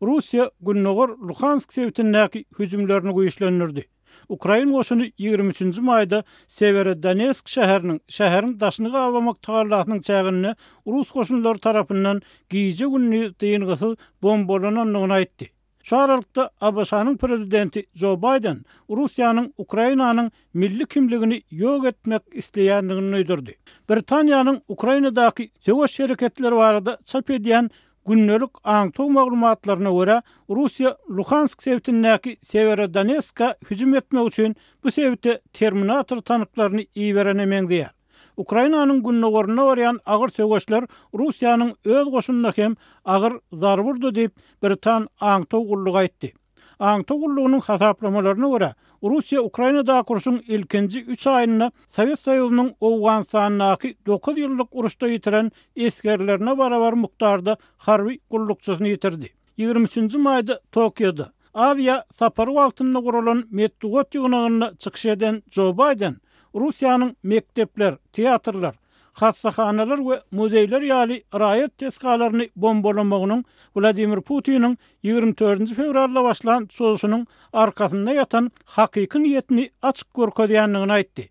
Russiýa gündogar Luhansk sebitindäki hüjümlerini güýçlendirdi. Ukrain goşuny 23-nji maýda Sewerodonetsk şäheriniň şäheriň daşyny gabamak tagallasynyň çäginde rus goşunlary tarapyndan gije-gündiz dyngysyz bombalanandygyny aýtdy. Şu aralykda, ABŞ-nyň prezidenti Jo Baýden Russiýanyň Ukrainanyň milli kimligini ýok etmek isleýändigini duýdurdy. Britaniýanyň Ukrainadaky söweş hereketleri barada çap edýän gündelik aňtaw maglumatlaryna görä, Russiýa Luhansk sebitindäki Sewerodonetska hüjüm etmek üçin bu sebite Terminator tanklaryny iberene meňzeýär. Ukrainanyň gündogarynda barýan agyr söweşler Russiýanyň öz goşunyna hem agyr zarba urdy diýip, britan aňtaw gullugy aýtdy. Aňtaw gullugynyň hasaplamalaryna görä, Russiýa Ukrainadaky urşuň ilkinji üç aýynda Sowet Soýuzynyň Owganystandaky dokuz ýyllyk uruşda ýitiren esgerlerine barabar mukdarda harby gullukçysyny ýitirdi. 23-nji maýda Tokioda, Aziýa sapary wagtynda guralan metbugat ýygnagynda çykyş eden Jo Baýden Russiýanyň mekdepler, teatrlar, hassahanalar we muzeýler ýaly raýat desgalaryny bombalamagynyň Wladimir Putiniň 24-nji fewralda başlan çozuşynyň arkasynda ýatan hakyky niýetini açyk görkezýändigini aýtdy.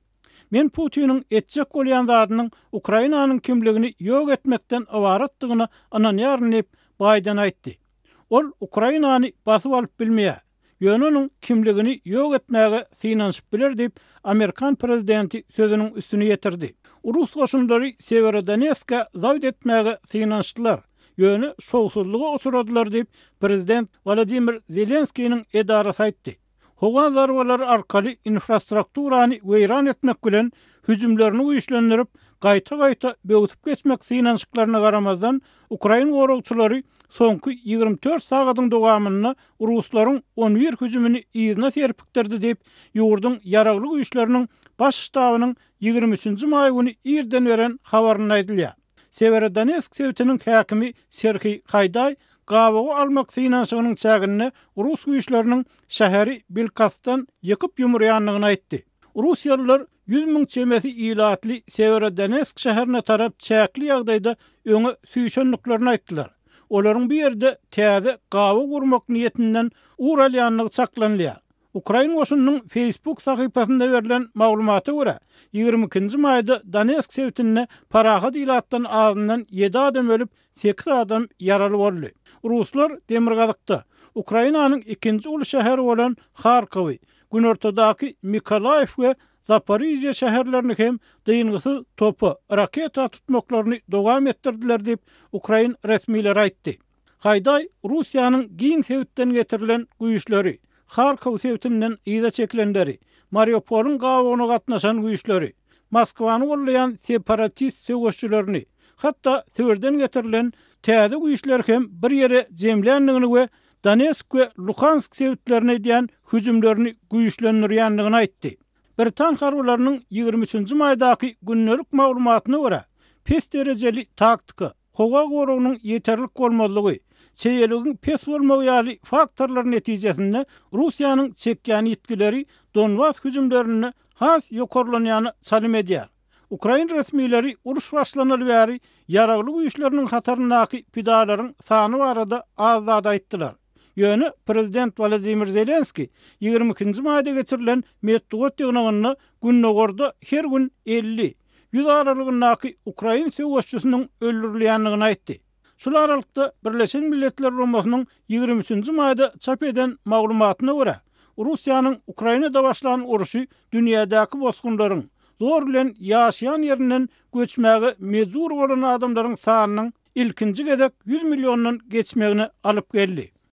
Men Putiniň etjek bolýan zadynyň Ukrainanyň kimligini ýok etmekden ybaratdygyna ynanýaryn diýip, Baýden aýtdy. Ol Ukrainany basyp alyp bilmeýär. Ýöne onuň kimligini ýok etmäge synanyşyp biler diýip, amerikan prezidenti sözüniň üstüni ýetirdi. Rus goşunlary Sewerodonetske zabt etmäge synanyşdylar, ýöne şowsuzlyga uçradylar diýip, prezident Wolodymyr Zelenskiniň edarasy aýtdy. Howa zarbalary arkaly infrastrukturany weýran etmek bilen hüjümlerini güýçlendirip, gaýta-gaýta böwsüp geçmek synanyşyklaryna garamazdan, ukrain goragçylary soňky 24 sagadyň dowamynda ruslaryň 11 hüjümini yzyna serpikdirdi diýip, ýurduň Ýaragly Güýçleriniň Baş ştabynyň 23-nji maý güni irden beren habarynda aýdylýar. Sewerodonetsk sebitiniň häkimi Serhiý Haýdaý gabawa almak synanyşygynyň çäginde rus güýçleriniň şäheri bilkastdan ýykyp-ýumurýandygyny aýtdy. Russiýalylar 100 müň çemesi ilatly Sewerodonetsk şäherine tarap çäkli ýagdaýda öňe süýşendiklerini aýtdylar. Olaryň bu ýerde täze gabaw gurmak niýetinden ugur alýandygy çaklanylýar. Ukrain goşunynyň Facebook sahypasynda berlen maglumata görä, 22-nji maýda Donetsk sebitinde parahat ilatdan azyndan ýedi adam ölüp, sekiz adam ýaraly boldy. Ruslar demirgazykda, Ukrainanyň ikinji uly şäheri bolan Harkowy, günortadaky Mykolaýiw we Zaporižýa şäherlerini hem dyngysyz topa, raketa tutmaklaryny dowam etdirdiler diýip, ukrain resmileri aýtdy. Haýdaý Russiýanyň giň sebitden getirilen güýçleri, Harkow sebitinden yza çekilenleri, Mariupolyň gabawyna gatnaşan güýçleri, Moskwany goldaýan separatist söweşçilerini, hatda Sibirden getirilen täze güýçleri hem bir ýere jemländigini we Donetsk we Luhansk sebitlerine edýän hüjümlerini güýçlendirýändigini aýtdy. Britan harbylarynyň 23-nji maýdaky gündelik maglumatyna görä, pes derejeli taktika, howa goragynyň ýeterlik bolmazlygy, çeýeligiň pes bolmagy ýaly faktorlar netijesinde Russiýanyň çekýän ýitgileri Donbas hüjümlerinde has ýokarlanýana çalym edýär. Ukrain resmileri uruş başlanaly bäri ýaragly güýçleriniň hataryndaky pidalaryň sany barada az zat aýtdylar. Ýöne prezident Wolodymyr Zelenskiý 22-nji maýda geçirilen metbugat ýygnagynda gündogarda her gün 50, 100 aralygyndaky ukrain söweşçisiniň öldürilýändigini aýtdy. Şul aralykda, Birleşen Milletler Guramasynyň 23-nji maýda çap eden maglumatyna görä, Russiýanyň Ukrainada başlan urşy dünýädäki bosgunlaryň, zor bilen ýaşaýan ýerinden göçmäge mejbur bolan adamlaryň sanynyň ilkinji gezek 100 milliondan geçmegine alyp geldi.